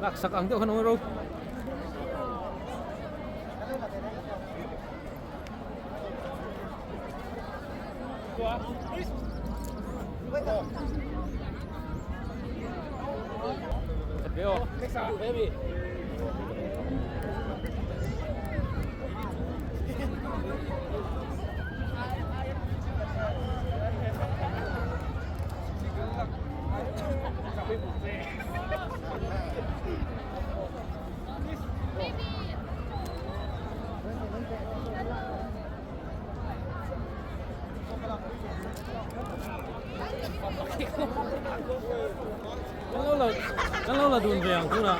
Laksak ang deuh khan awm ro. Kan lo la dun ve ang tunah.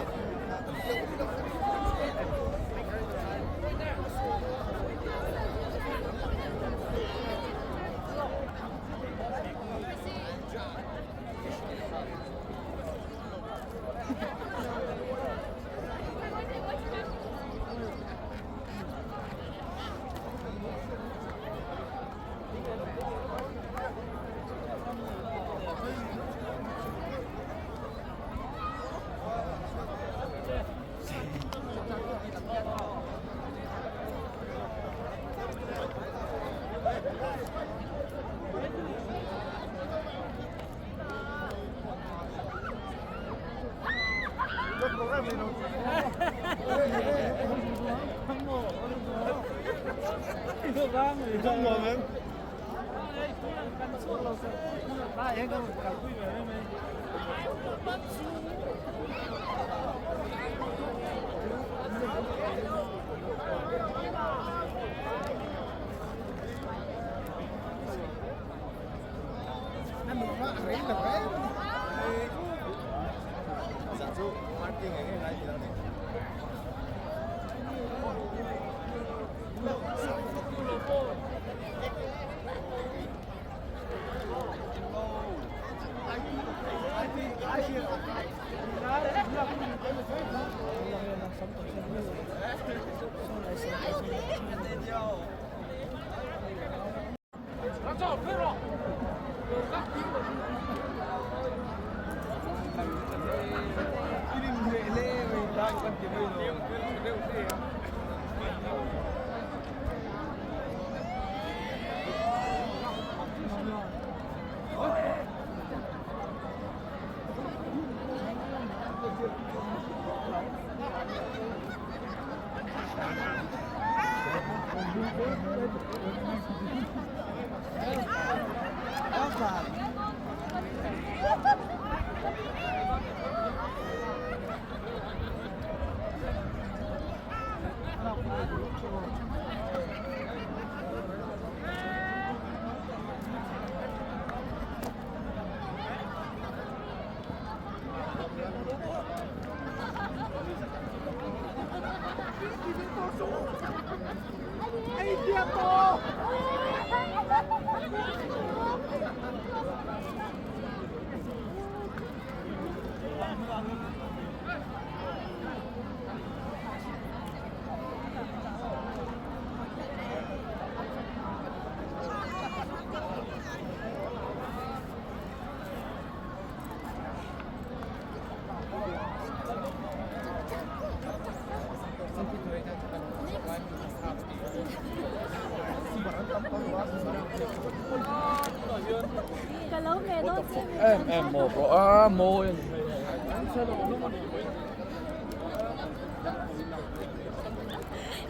Em em maw bro a mawi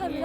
a ni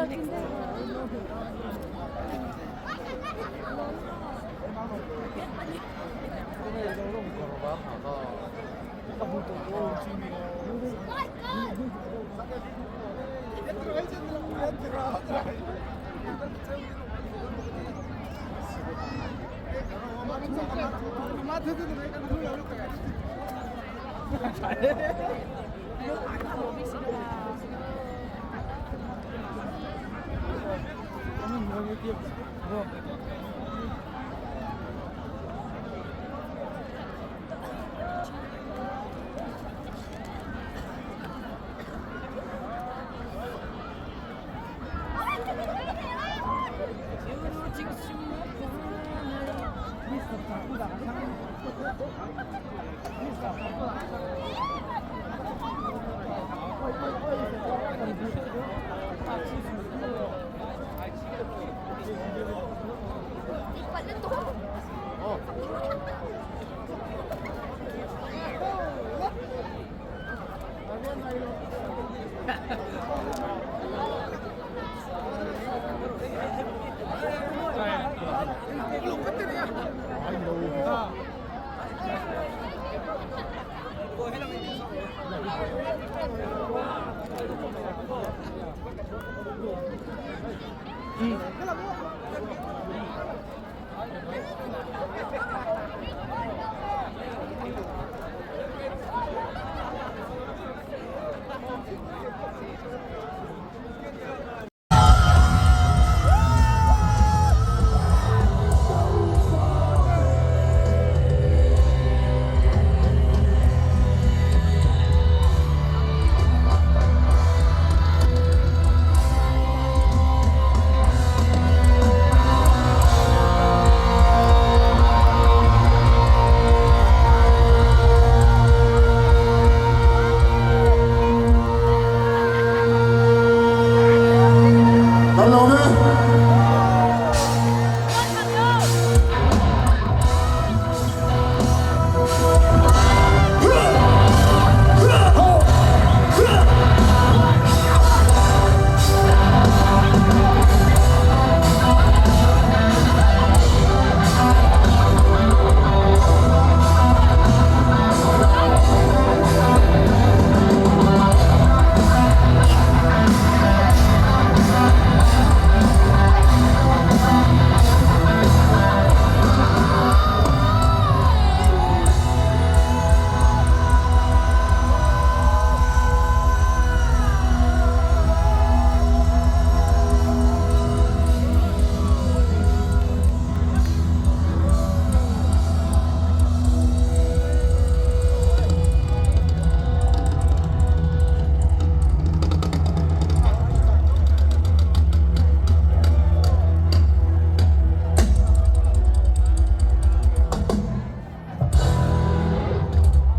Kan lawm e.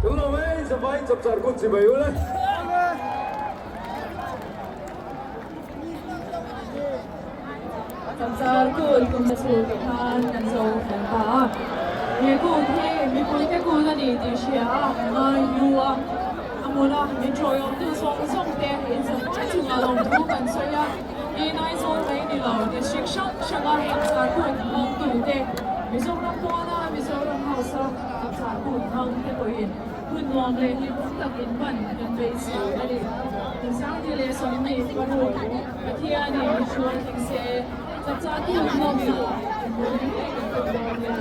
Kan lawm e, in sava in chapchar kut chibai ule. Chapchar kut kum chhung te khan kan zo fel ta a. He kut hi mipuite kut a ni tih hria a ngai hnu a. A hmuna min ṭawiawmtu zawng zawng te inzawmai chunga lawmthu kan sawi a, in Aizawl mai ni lo district hrang hranga chapchar kut hmangtu te, Mizoram pawna Mizoram House-a chapchar kut hmang te pawhin hun nuam leh hlimawm tak inhman kan beisei a ni. Kum 20 paruk Pathianin min hruai tling se, chapchar kut hnawmna inhmu reng ngei kan tum dawn nia.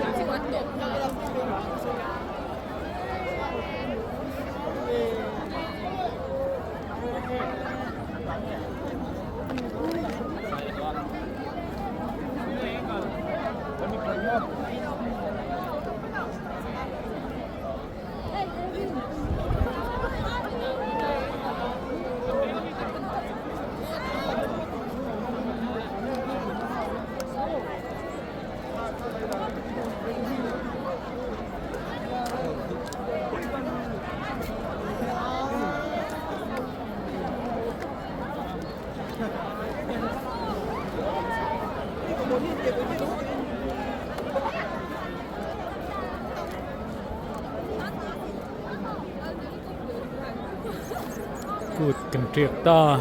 Kut kan tiak ta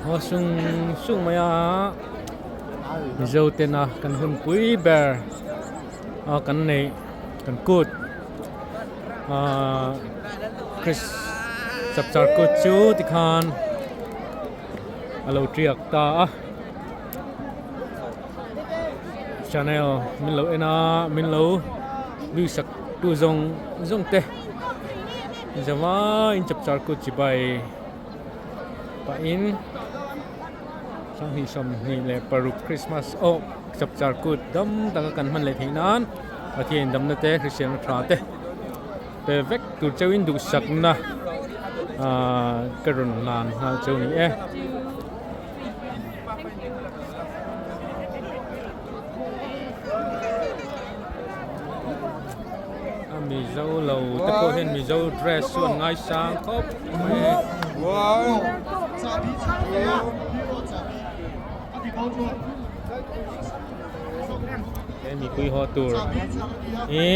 haw sung sung mai a Mizo tena kan hun pui ber a kan neih kan kut ahh Chris chapchar kut chu tikhan a lo tiak ta a channel min lo en a min lo duhsak tu zawng zawng te. Zawai chapchar kut chibai pahin sanghnih 26 Christmas aw chapchar kut dam taka kan hman leh theih nan Pathian damna te hriselna tha te pe vek tur chauhin duhsakna ahh ka rawn hlan nghal cheu a ni e. A Mizo lo te pawh hian Mizo dress chu an ngaisang khawp mai. He mipui haw tur hi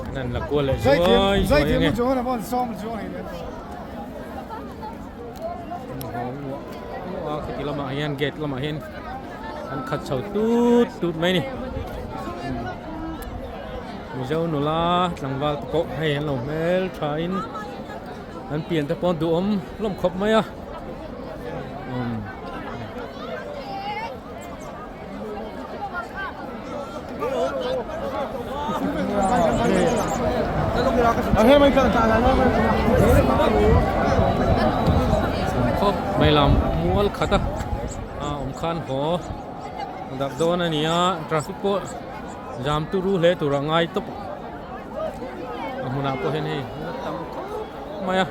an han la kual leh zuai zuai ange. Khiti lamah hian gate lamah hian an khat chho tut tut mai a ni Mizo nula tlangval te pawh hei an lo hmel tha in an pian te pawh duhawm hlawm khawp mai a umm. Khawp mai lam mual khat a a awm khan haw dak dawn a ni a traffic pawh jam turu hle tur a ngai tawp a hmunah pawh hian hei a tam khawp mai a.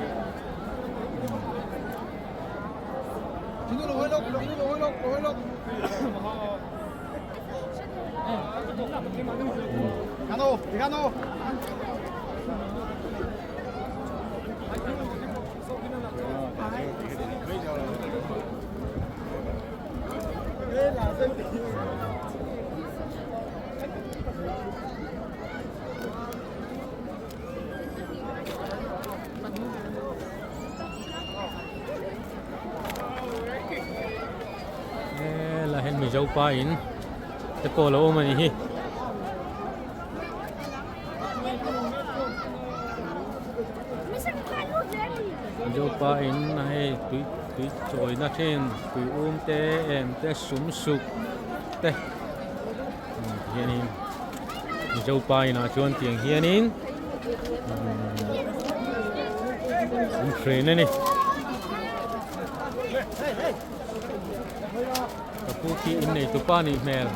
Helai hian Mizo pa in te pawh a lo awm a nih hi. Mizo pa in hei tui tui chawina thin tui um te em te sum suk te hianin Mizo pa inah chuan tiang hianin an train a ni. Ka pu khi innei tupa nih hmel.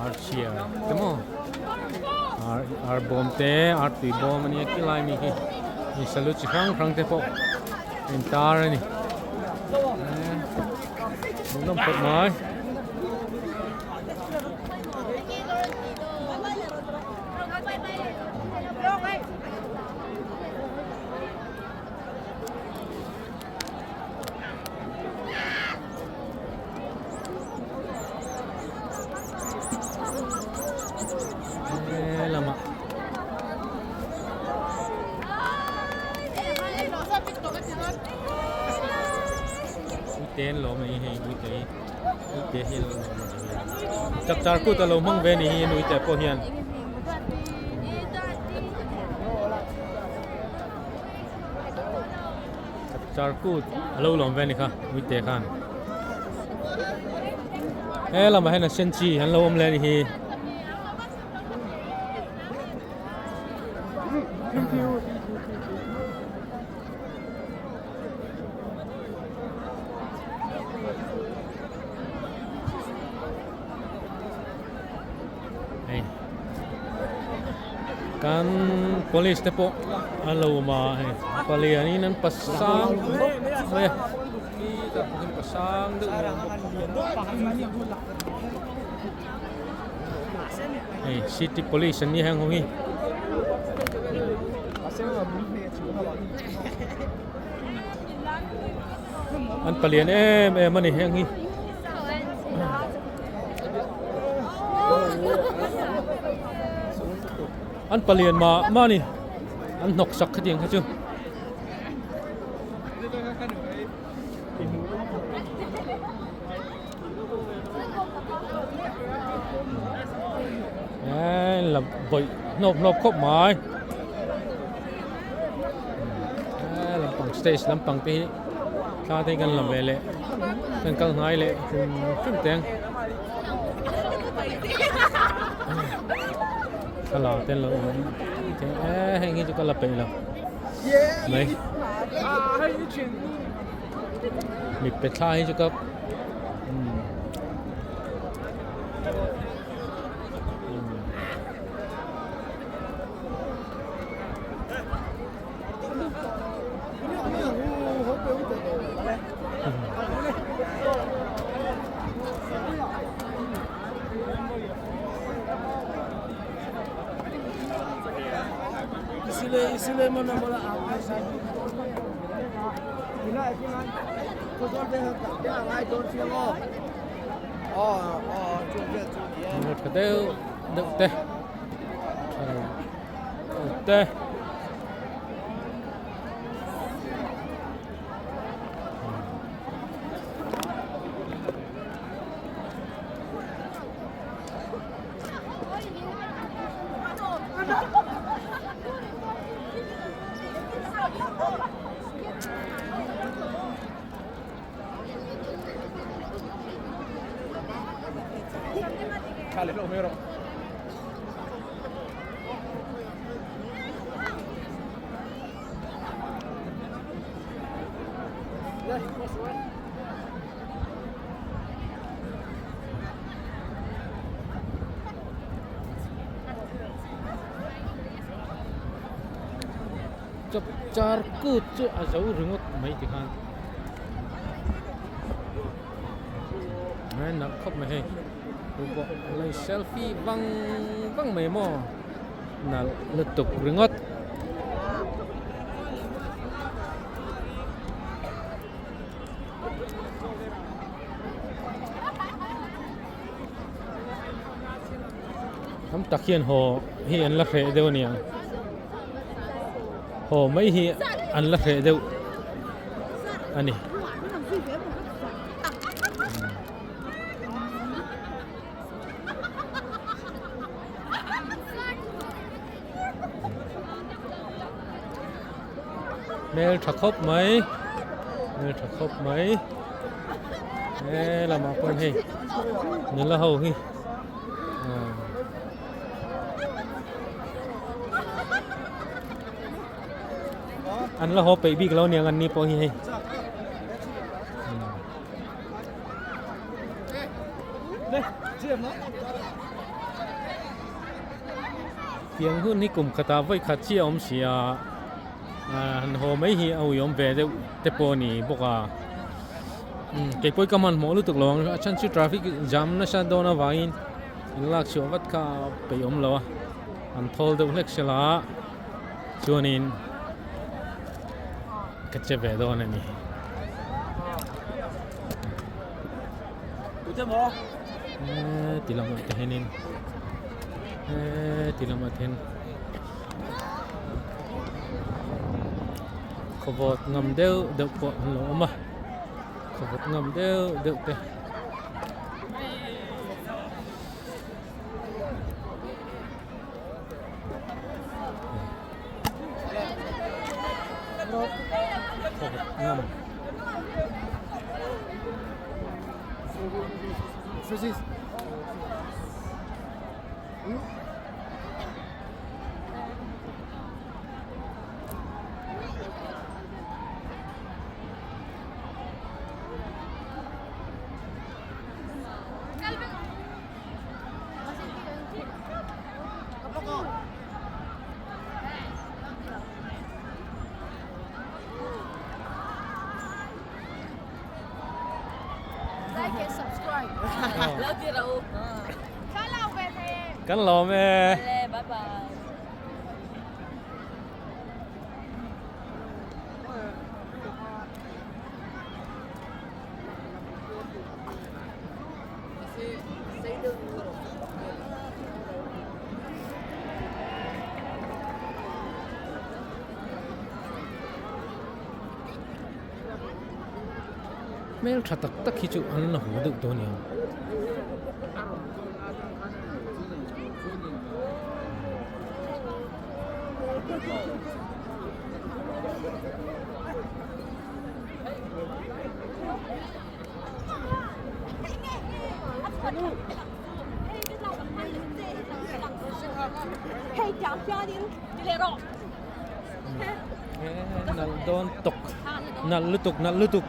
Ar chhia te maw ar ar bawm te ar tui bawm a nia khi lai mi khi mi salu chi hrang hrang te pawh a intar a ni. Hmuhnawm khawp mai. Helamah uite an lawm a ni hei uite hi uite hi an lawm a ni chapchar kut a lo hmang ve a ni hi an uite pawh hian. Chapchar kut a lo lawm ve a ni kha uite khan he lamah hian a sen chi an lo awm leh a ni hi. Hei kan police te pawh a lo awm a hei palianin an pasang khawp mai a khitah pawh hian pasang deuh mai a awm bawk hei city police an ni heng ho hi. An palian em em a ni heng hi. An palian mah mah a ni. An hnawk sak khatiang kha chu. Eee la bawih hnawp hnawp khawp mai. Eee lampang stage lampang te hi thla te hi kan la ve leh kan kal hnai leh hrim hrim teng. Thla te an lo awm eee heng hi chu ka la peih lo mai. Mipe thla hi chu ka Tha deuh deuh te tha lo te. Chapchar kut chu a zo ringawt mai ti khan a nalh khawp mai hei tu pawh lo selfie vang vang mai maw nalh lutuk ringawt. Tam tak hian haw hi an la hreh deuh a ni ang haw mai hi an la hreh deuh a ni. Hmel tha khawp mai hmel tha khawp mai he lamah pawh hei nula ho hi an la haw peih bik lo aniang an ni pawh hi hei. Tiang hun hi kum khatah vawi khat chiah a awm si a han haw mai hi a uiawm ve deuh te pawh a ni bawk a kei pawh hi ka hmanhmawh lutuk lo ang a chhan chu traffic jam nasa dawn avangin in lak chhuah vat kha a peih awm lo a an thawl deuh hlek sela chuanin ka che ve dawn a ni. Ti lamah te hianin ti lamah te hian khawvawt ngam deuh deuh pawh an lo awm a khawvawt ngam deuh deuh te. Khawvawt ngam. Kan lawm e. Bye bye. Hmeltha tak tak hi chu an la haw deuh tawh a niang. Nalh dawn tawk nalh lutuk nalh lutuk.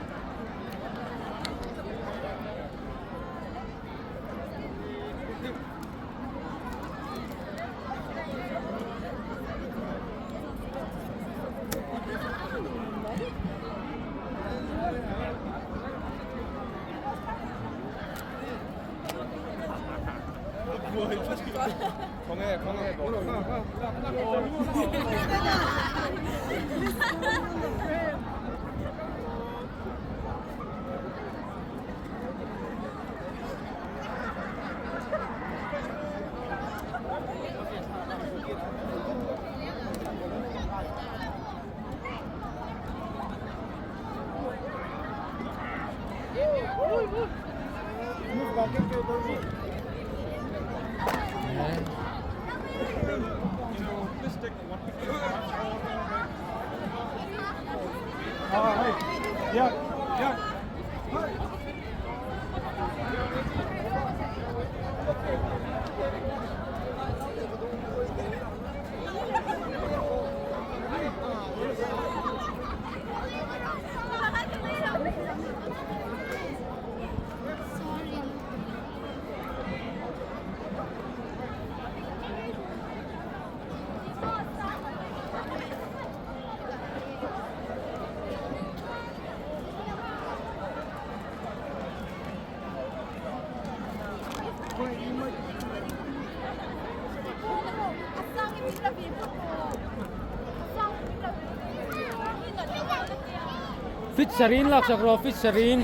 Fit sarin laksak rawh fit sarin.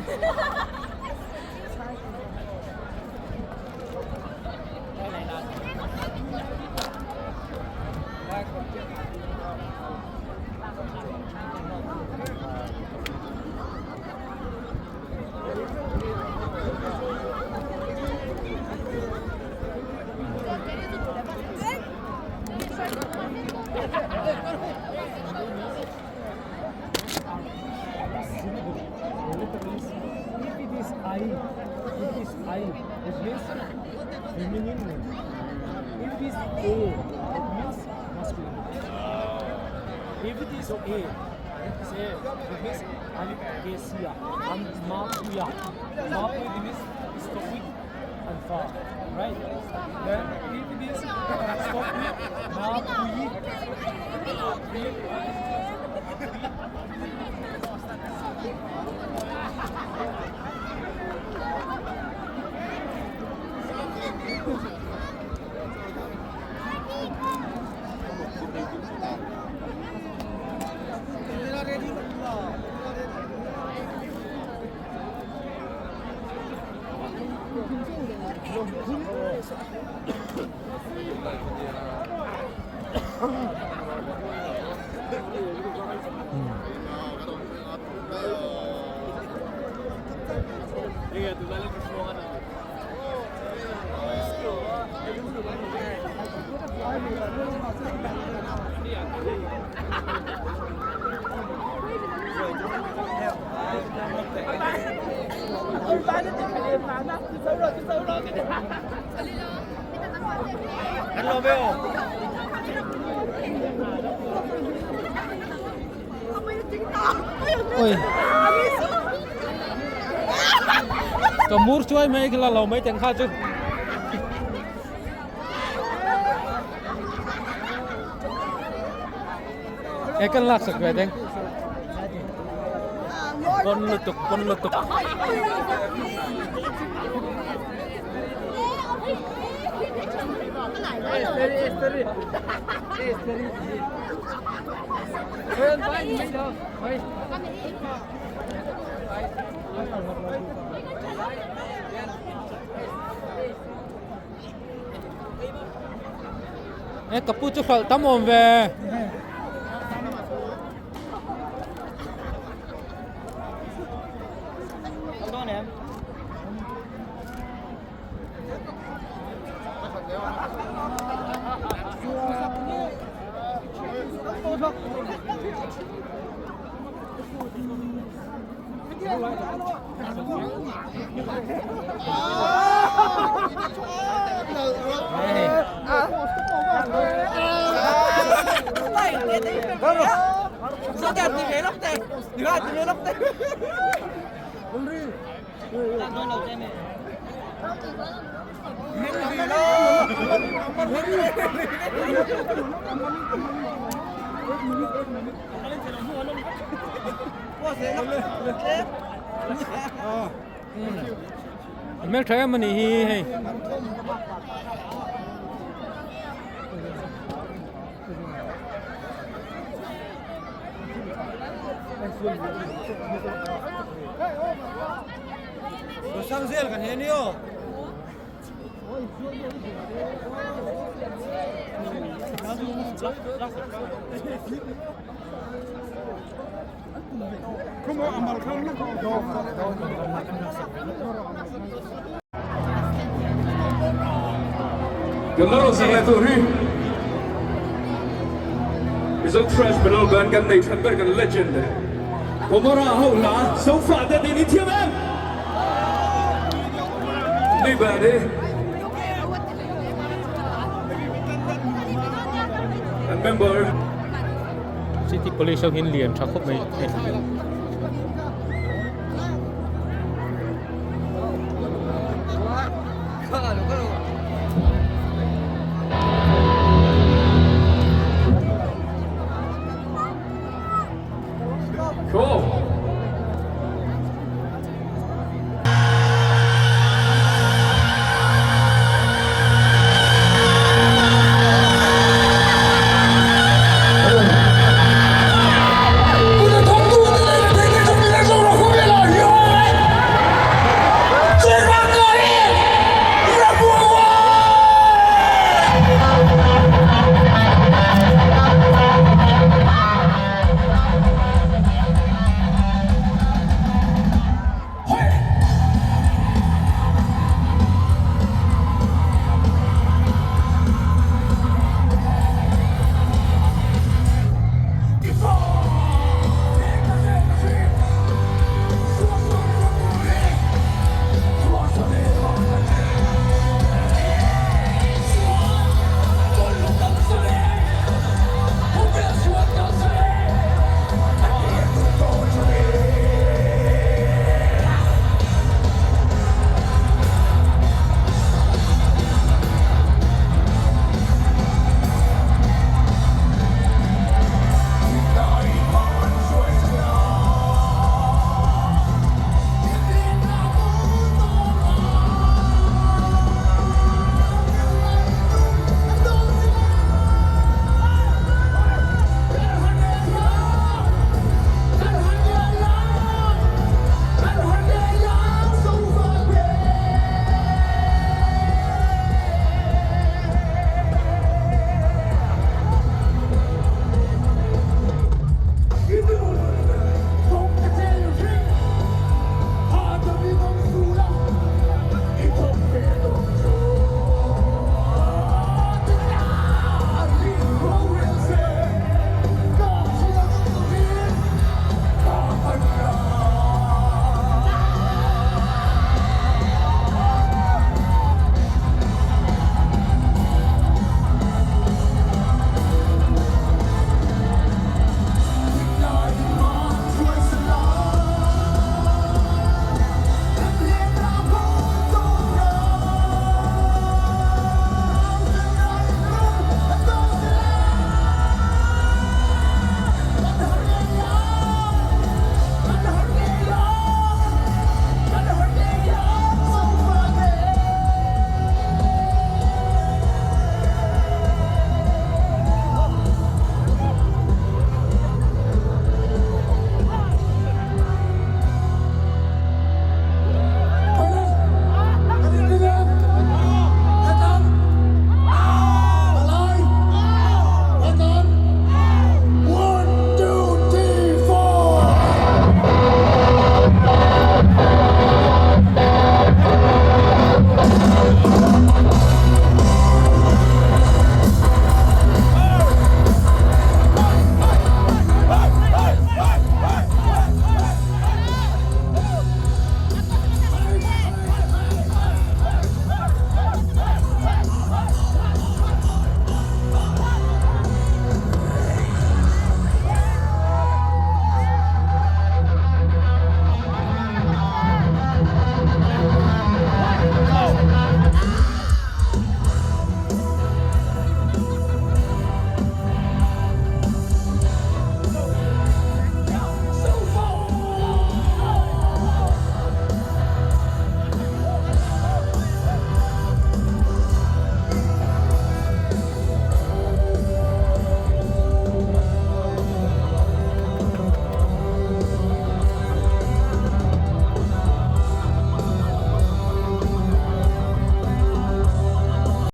Oi. Ka mur chuai mai khi la lo mai teng kha chu. E kan lak sak ve deng. Bon lutuk, bon lutuk. E ka pu chu hralh tam awm ve. An hmeltha em anih hi hei. Kan la rawn sak leh tur hi Mizo thrash metal band kan nei that ber kan legend Gomora ho hla Sofa te tiin i thiam em? Ni band hi An member City Police ho hian lian tha khawp mai hei.